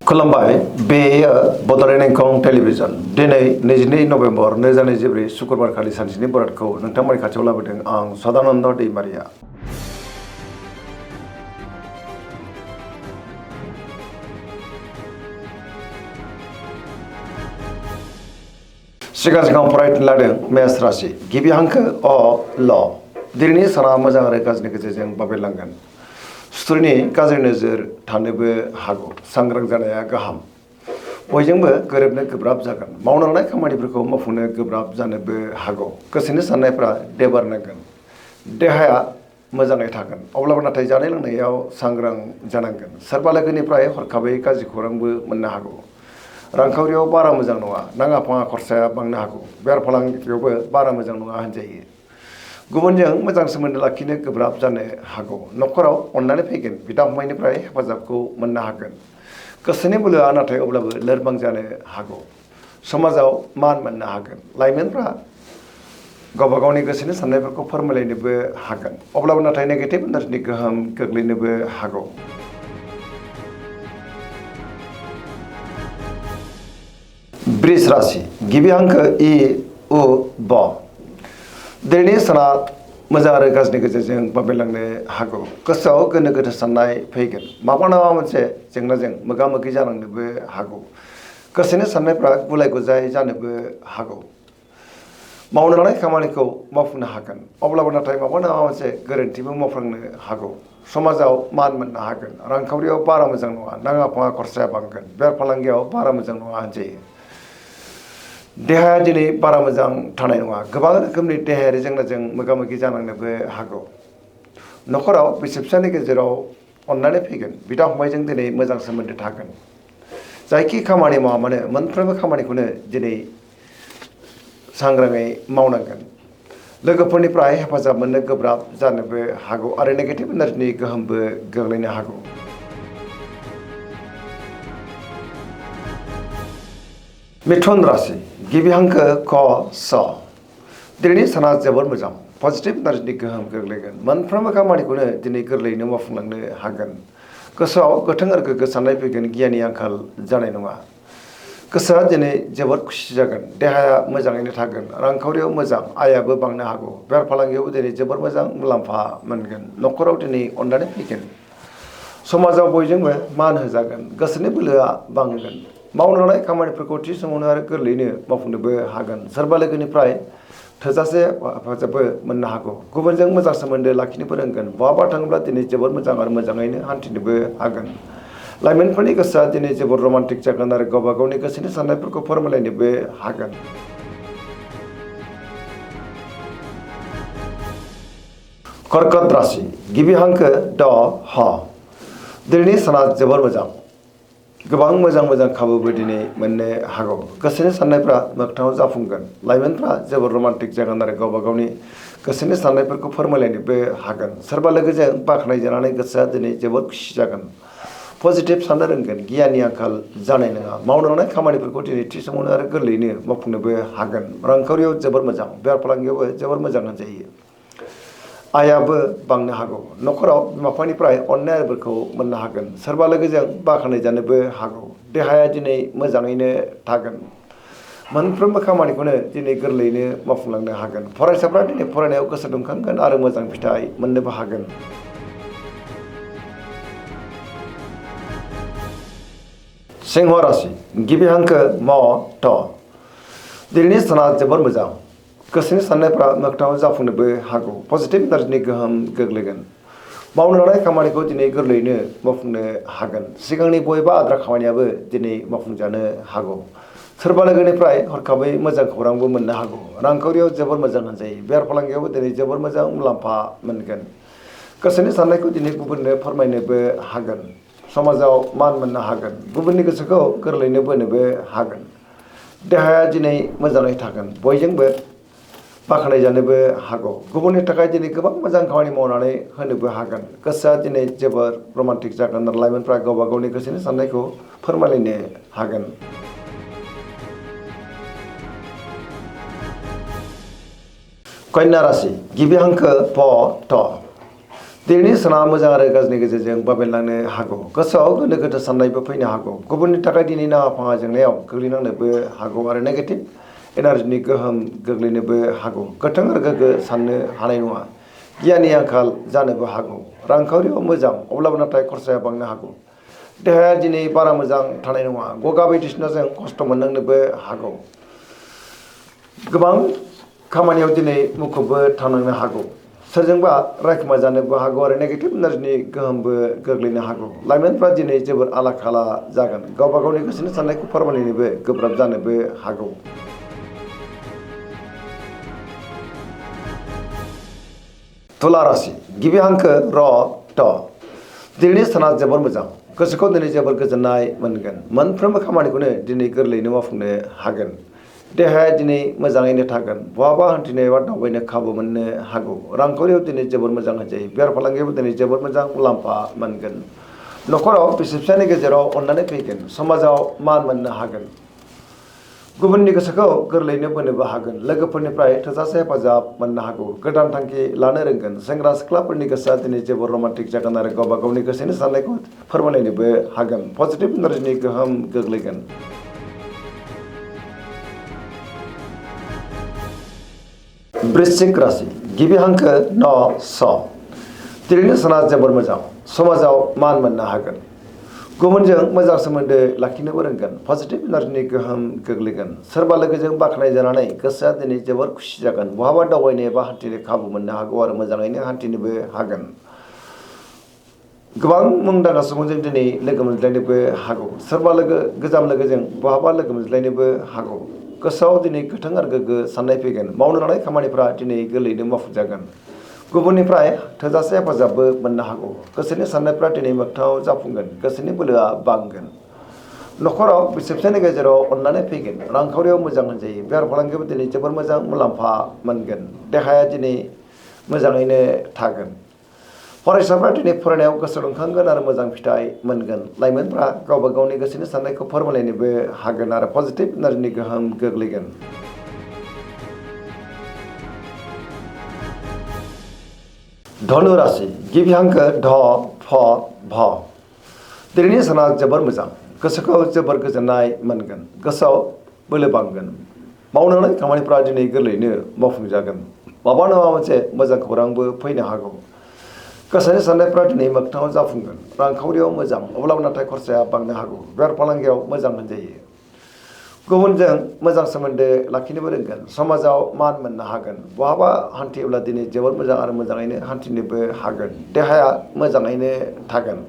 खुलुमबाय बेयो बड'लेण्ड एंखं टेलिभिजन दिनै 22 नभेम्बर 2024 शुक्रबार खालि सानसेनि बरादखौ नोंथांमोननि खाथियाव लाबोदों आं सदानन्द दैमारिया। सिगां फरायनो लादों मेष राशि गिबि हांखो अ ल दिनैनि साना मोजां आरो गाज्रिनि गेजेरजों बाबेरलांगोन। सुथुरनि गाज्रि नोजोर थानोबो हागौ। सांग्रां जानाया गाहाम। बयजोंबो गोरोबनो गोब्राब जागोन। मावनो लानाय खामानिफोरखौ मावफुंनो गोब्राब जानोबो हागौ। गोसोनि साननायफ्रा देबारनांगोन। देहाया मोजाङै थागोन। अब्लाबो नाथाय जानाय लोंनायाव सांग्रां जानांगोन। सोरबा लोगोनिफ्राय हरखाबै गाज्रि खौरांबो मोननो हागौ। रांखावरियाव बारा मोजां नङा। नाङा फाङा खरसाया बांनो हागौ। बेफार फालांगियावबो बारा मोजां नङा होनजायो। गुबुनजों मोजां सोमोन्दो लाखिनो गोब्राब जानो हागौ। न'खराव अननानै फैगोन। बिदा फंबायनिफ्राय हेफाजाबखौ मोननो हागोन। गोसोनि बोलोआ नाथाय अब्लाबो लोरबां जानो हागौ। समाजाव मान मोननो हागोन। लाइमोनफ्रा गावबा गावनि गोसोनि साननायफोरखौ फोरमायलायनोबो हागोन। अब्लाबो नाथाय नेगेटिभ एनार्जिनि गोहोम गोग्लैनोबो हागौ। वृष राशि गिबि हांखो इ उ ब दिनैनि साना मोजां आरो गाज्रिनि गेजेरजों बाबेरलांनो हागौ। गोसोआव गोनो गोथो साननाय फैगोन। माबा नङा मोनसे जेंनाजों मोगा मोगि जानांनोबो हागौ। गोसोनि साननायफ्रा गुलाय गुजाय जानोबो हागौ। मावनो लानाय खामानिखौ मावफुंनो हागोन। अब्लाबो नाथाय माबा नङा मोनसे गोरोन्थिबो मावफ्लांनो हागौ। समाजाव मान मोननो हागोन। रांखावरियाव बारा मोजां नङा। नाङा फाङा खरसाया बांगोन। बेफार फालांगियाव बारा मोजां नङा होनजायो। देहाया दिनै बारा मोजां थानाय नङा। गोबां रोखोमनि देहायारि जेंनाजों मोगा मोगि जानांनोबो हागौ। न'खराव बिसि फिसायनि गेजेराव अननानै फैगोन। बिदा फंबायजों दिनै मोजां सोमोन्दो थागोन। जायखि खामानि मावा मानो मोनफ्रोमबो खामानिखौनो दिनै सांग्राङै मावनांगोन। लोगोफोरनिफ्राय हेफाजाब मोननो गोब्राब जानोबो हागौ आरो नेगेटिभ एनार्जिनि गोहोमबो गोग्लैनो हागौ। मिथुन राशि गिबि हांखो क स दिनैनि साना जोबोर मोजां। पजिटिभ एनार्जिनि गोहोम गोग्लैगोन। मोनफ्रोमबो खामानिखौनो दिनै गोरलैयैनो मावफुंलांनो हागोन। गोसोआव गोथों आरो गोग्गो साननाय फैगोन। गियाननि आंखाल जानाय नङा। गोसोआ दिनै जोबोद खुसि जागोन। देहाया मोजाङैनो थागोन। रांखावरियाव मोजां आयाबो बांनो हागौ। बेफार फालांगियावबो दिनै जोबोर मोजां मुलाम्फा मोनगोन। न'खराव दिनै अननानै फैगोन। समाजाव बयजोंबो मान होजागोन। गोसोनि बोलोआ बांगोन। मावनो लानाय खामानिफोरखौ थि समावनो आरो गोरलैयैनो मावफुंनोबो हागोन। सोरबा लोगोनिफ्राय थोजासे हेफाजाबबो मोननो हागौ। गुबुनजों मोजां सोमोन्दो लाखिनोबो रोंगोन। बहाबा थाङोब्ला दिनै जोबोर मोजां आरो मोजाङैनो हान्थिनोबो हागोन। लाइमोनफोरनि गोसोआ दिनै जोबोर रमान्टिक जागोन आरो गावबा गावनि गोसोनि साननायफोरखौ फोरमायलायनोबो हागोन। कर्कट राशि गिबि हांखो ड ह दिनैनि साना जोबोर मोजां। गोबां मोजां खाबुबो दिनै मोननो हागौ। गोसोनि साननायफ्रा मोगथाङाव जाफुंगोन। लाइमोनफ्रा जोबोर रमान्टिक जागोन आरो गावबा गावनि गोसोनि साननायफोरखौ फोरमायलायनोबो हागोन। सोरबा लोगोजों बाख्नायजानानै गोसोआ दिनै जोबोर खुसि जागोन। पजिटिभ साननो रोंगोन। गियाननि आंखाल जानाय नङा। मावनो लानाय खामानिफोरखौ दिनै थि समावनो आरो गोरलैयैनो मावफुंनोबो हागोन। रांखावरियाव जोबोर मोजां। बेफार फालांगियावबो जोबोर मोजां होनजायो। आयाबो बांनो हागौ। न'खराव बिमा बिफानिफ्राय अननाय आरो बोरखौ मोननो हागोन। सोरबा लोगोजों बाख्नायजानोबो हागौ। देहाया दिनै मोजाङैनो थागोन। मोनफ्रोमबो खामानिखौनो दिनै गोरलैयैनो मावफुंलांनो हागोन। फरायसाफ्रा दिनै फरायनायाव गोसो दुंखांगोन आरो मोजां फिथाइ मोननोबो हागोन। सिंह राशि गिबि हांखो म थ दिनैनि साना जोबोर मोजां। गोसोनि साननायफ्रा मोगथाङाव जाफुंनोबो हागौ। पजिटिभ एनार्जिनि गोहोम गोग्लैगोन। मावनो लानाय खामानिखौ दिनै गोरलैयैनो मावफुंनो हागोन। सिगांनि बबेबा आद्रा खामानियाबो दिनै मावफुंजानो हागौ। सोरबा लोगोनिफ्राय हरखाबै मोजां खौरांबो मोननो हागौ। रांखावरियाव जोबोर मोजां होनजायो। बेफार फालांगियावबो दिनै जोबोर मोजां मुलाम्फा मोनगोन। गोसोनि साननायखौ दिनै गुबुननो फोरमायनोबो हागोन। समाजाव मान मोननो हागोन। गुबुननि गोसोखौ गोरलैयैनो बोनोबो हागोन। देहाया दिनै मोजाङै थागोन। बयजोंबो बाख्नायजानोबो हागौ। गुबुननि थाखाय दिनै गोबां मोजां खामानि मावनानै होनोबो हागोन। गोसोआ दिनै जोबोर रमान्टिक जागोन आरो लाइमोनफ्रा गावबा गावनि गोसोनि साननायखौ फोरमायलायनो हागोन। कन्या राशि गिबि हांखो प थ दिनैनि साना मोजां आरो गाज्रिनि गेजेरजों बाबेनलांनो हागौ गोसोआव गोनो गोथो साननायबो फैनो हागौ गुबुननि थाखाय दिनै नाङा फाङा जेंनायाव गोग्लैनांनोबो हागौ आरो नेगेटिभ एनार्जिनि गोहोम गोग्लैनोबो हागौ गोथों आरो गोग्गो साननो हानाय नङा गियाननि आंखाल जानोबो हागौ रांखावरियाव मोजां अब्लाबो नाथाय खरसाया बांनो हागौ देहाया दिनै बारा मोजां थानाय नङा गगा बायदिसिनाजों खस्थ' मोननांनोबो हागौ गोबां खामानियाव दिनै मुखुबबो थानांनो हागौ सोरजोंबा रायखुमा जानोबो हागौ आरो नेगेटिभ एनार्जिनि गोहोमबो गोग्लैनो हागौ लाइमोनफ्रा दिनै जोबोर आला खाला जागोन गावबा गावनि गोसोनि साननायखौ फोरमायनोबो गोब्राब जानोबो हागौ तुला राशि गिबि हांखो र ट दिनैनि साना जोबोर मोजां गोसोखौ दिनै जोबोर गोजोननाय मोनगोन मोनफ्रोमबो खामानिखौनो दिनै गोरलैयैनो मावफुंनो हागोन देहाया दिनै मोजाङैनो थागोन बहाबा हान्थिनो एबा दावबायनो खाबु मोननो हागौ रांखावरियाव दिनै जोबोर मोजां होनजायो बेफार फालांगियाव दिनै जोबोर मोजां मुलाम्फा मोनगोन न'खराव बिसि फिसायनि गेजेराव अननानै फैगोन समाजाव मान मोननो हागोन गुबुननि गोसोखौ गोरलैयैनो बोनोबो हागोन लोगोफोरनिफ्राय थोजासे हेफाजाब मोननो हागौ गोदान थांखि लानो रोंगोन सेंग्रा सिख्लाफोरनि गोसोआ दिनै जोबोर रमान्टिक जागोन आरो गावबा गावनि गोसोनि साननायखौ फोरमायलायनोबो हागोन पजिटिभ एनार्जिनि गोहोम गोग्लैगोन वृश्चिक राशि गिबि हांखो न स दिनैनि साना जोबोर मोजां समाजाव मान मोननो हागोन गुबुनजों मोजां सोमोन्दो लाखिनोबो रोंगोन पजिटिभ एनार्जिनि गोहोम गोग्लैगोन सोरबा लोगोजों बाख्नाय जानानै गोसोआ दिनै जोबोर खुसि जागोन बहाबा दावबायनो एबा हान्थिनो खाबु मोननो हागौ आरो मोजाङैनो हान्थिनोबो हागोन गोबां मुंदांखा सुबुंजों दिनै लोगो मोनज्लायनोबो हागौ सोरबा गोजाम लोगोजों बहाबा लोगो मोनज्लायनोबो हागौ गोसोआव दिनै गोथों आरो गोग्गो साननाय फैगोन मावनो लानाय खामानिफ्रा दिनै गोरलैयैनो मावफुंजागोन गुबुननिफ्राय थोजासे हेफाजाबबो मोननो हागौ गोसोनि साननायफ्रा दिनै मोगथाङाव जाफुंगोन गोसोनि बोलोआ बांगोन न'खराव बिसि फिसायनि गेजेराव अननानै फैगोन रांखावरियाव मोजां होनजायो बेफार फालांगियाव दिनै जोबोर मोजां मुलाम्फा मोनगोन देहाया दिनै मोजाङैनो थागोन फरायसाफ्रा दिनै फरायनायाव गोसो दुंखांगोन आरो मोजां फिथाइ मोनगोन लाइमोनफ्रा गावबा गावनि गोसोनि साननायखौ फोरमायलायनोबो हागोन आरो पजिटिभ एनार्जिनि गोहोम गोग्लैगोन धनु राशि गिबि हांखो ध फ भ दिनैनि साना जोबोर मोजां गोसोखौ जोबोर गोजोननाय मोनगोन गोसोआव बोलो बांगोन मावनो लानाय खामानिफ्रा दिनै गोरलैयैनो मावफुंजागोन माबा नङा मोनसे मोजां खौरांबो फैनो हागौ गोसोनि साननायफ्रा दिनै मोगथाङाव जाफुंगोन रांखावरियाव मोजां अब्लाबो नाथाय खरसाया बांनो हागौ बेफार फालांगियाव मोजां होनजायो गुबुनजों मोजां सोमोन्दो लाखिनोबो रोंगोन समाजाव मान मोननो हागोन बहाबा हान्थियोब्ला दिनै जोबोर मोजां आरो मोजाङैनो हान्थिनोबो हागोन देहाया मोजाङैनो थागोन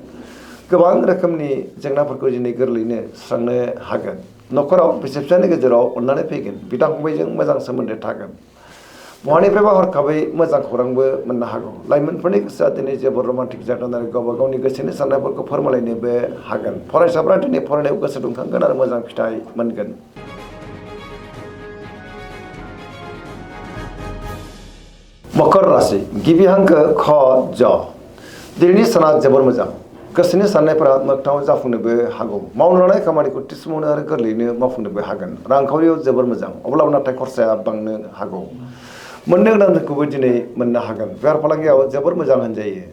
गोबां रोखोमनि जेंनाफोरखौ दिनै गोरलैयैनो सुस्रांनो हागोन न'खराव बिसि फिसायनि गेजेराव अननानै फैगोन बिदा फंबायजों मोजां सोमोन्दो थागोन बहानिफ्रायबा हरखाबै मोजां खौरांबो मोननो हागौ लाइमोनफोरनि गोसोआ दिनै जोबोर रमान्टिक जागोन आरो गावबा गावनि गोसोनि साननायफोरखौ फोरमायलायनोबो हागोन फरायसाफ्रा दिनै फरायनायाव गोसो दुंखांगोन आरो मोजां फिथाइ मोनगोन मकर राशि गिबि हांखो ख ज दिनैनि साना जोबोर मोजां गोसोनि साननायफोरा मोगथाङाव जाफुंनोबो हागौ मावनो लानाय खामानिखौ थि समावनो आरो गोरलैयैनो मावफुंनोबो हागोन रांखावरियाव जोबोर मोजां अब्लाबो नाथाय खरसाया बांनो हागौ मोननो गोनांखौबो दिनै मोननो हागोन बेफार फालांगियाव जोबोर मोजां होनजायो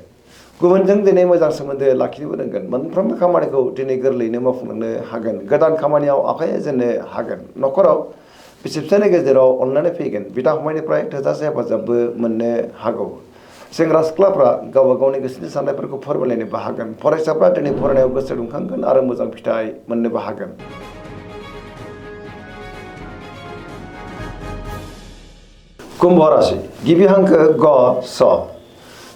गुबुनजों दिनै मोजां सोमोन्दो लाखिनोबो रोंगोन मोनफ्रोमबो खामानिखौ दिनै गोरलैयैनो मावफुंलांनो हागोन गोदान खामानियाव आखाइ होजेननो हागोन न'खराव बिसि फिसायनि गेजेराव अननानै फैगोन बिदा फंबायनिफ्राय थोजासे हेफाजाबबो मोननो हागौ सेंग्रा सिख्लाफ्रा गावबा गावनि गोसोनि साननायफोरखौ फोरमायलायनोबो हागोन फरायसाफ्रा दिनै फरायनायाव गोसो दुंखांगोन आरो मोजां फिथाइ मोननोबो हागोन कुम्भ राशि गिबि हांखो ग स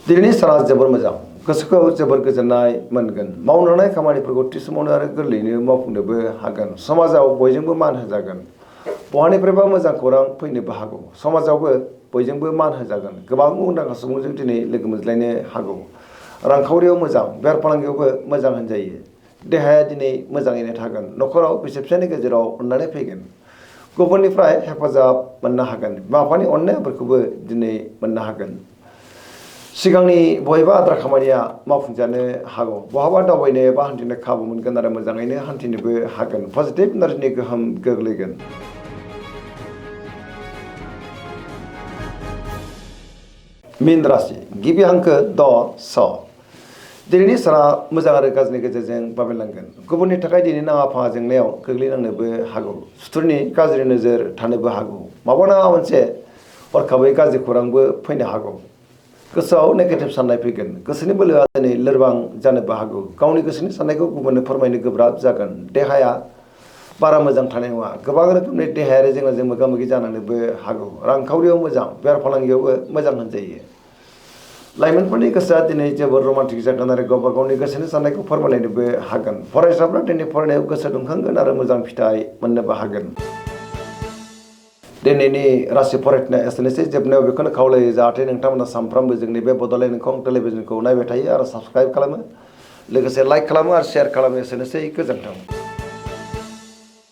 दिनैनि साना जोबोर मोजां गोसोखौ जोबोर गोजोननाय मोनगोन मावनो लानाय खामानिफोरखौ थि समावनो आरो गोरलैयैनो मावफुंनोबो हागोन समाजाव बयजोंबो मान होजागोन बहानिफ्रायबा मोजां खौरां फैनोबो हागौ समाजावबो बयजोंबो मान होजागोन गोबां मुंदांखा सुबुंजों दिनै लोगो मोनज्लायनो हागौ रांखावरियाव मोजां बेफार फालांगियावबो मोजां होनजायो देहाया दिनै मोजाङैनो थागोन न'खराव बिसि फिसायनि गेजेराव अननानै फैगोन गुबुननिफ्राय हेफाजाब मोननो हागोन बिमा बिफानि अननायफोरखौबो दिनै मोननो हागोन सिगांनि बबेबा आद्रा खामानिया मावफुंजानो हागौ बहाबा दावबायनो एबा हान्थिनो खाबु मोनगोन आरो मोजाङैनो हान्थिनोबो हागोन पजिटिभ एनार्जिनि गोहोम गोग्लैगोन मीन राशि गिबि हांखो द स दिनैनि साना मोजां आरो गाज्रिनि गेजेरजों बाबेनलांगोन गुबुननि थाखाय दिनै नाङा फाङा जेंनायाव गोग्लैनांनोबो हागौ सुथुरनि गाज्रि नोजोर थानोबो हागौ माबा नङा मोनसे हरखाबै गाज्रि खौरांबो फैनो हागौ गोसोआव नेगेटिभ साननाय फैगोन गोसोनि बोलोआ दिनै लोरबां जानोबो हागौ गावनि गोसोनि साननायखौ गुबुननो फोरमायनो गोब्राब जागोन देहाया बारा मोजां थानाय नङा गोबां रोखोमनि देहायारि जेंनाजों मोगा मोगि जानांनोबो हागौ रांखावरियाव मोजां बेफार फालांगियावबो मोजां होनजायो लाइमोनफोरनि गोसोआ दिनै जोबोर रमान्टिक जागोन आरो गावबा गावनि गोसोनि साननायखौ फोरमायलायनोबो हागोन फरायसाफ्रा दिनै फरायनायाव गोसो दुंखांगोन आरो मोजां फिथाइ मोननोबो हागोन दिनैनि राशि फरायनाया एसेनोसै जोबनायाव बेखौनो खावलायो जाहाथे नोंथांमोना सानफ्रामबो जोंनि बे बड'लेण्ड इंखं टेलिभिजनखौ नायबाय थायो आरो साबस्क्राइब खालामो लोगोसे लाइक खालामो आरो शेयार खालामो एसेनोसै गोजोन्थों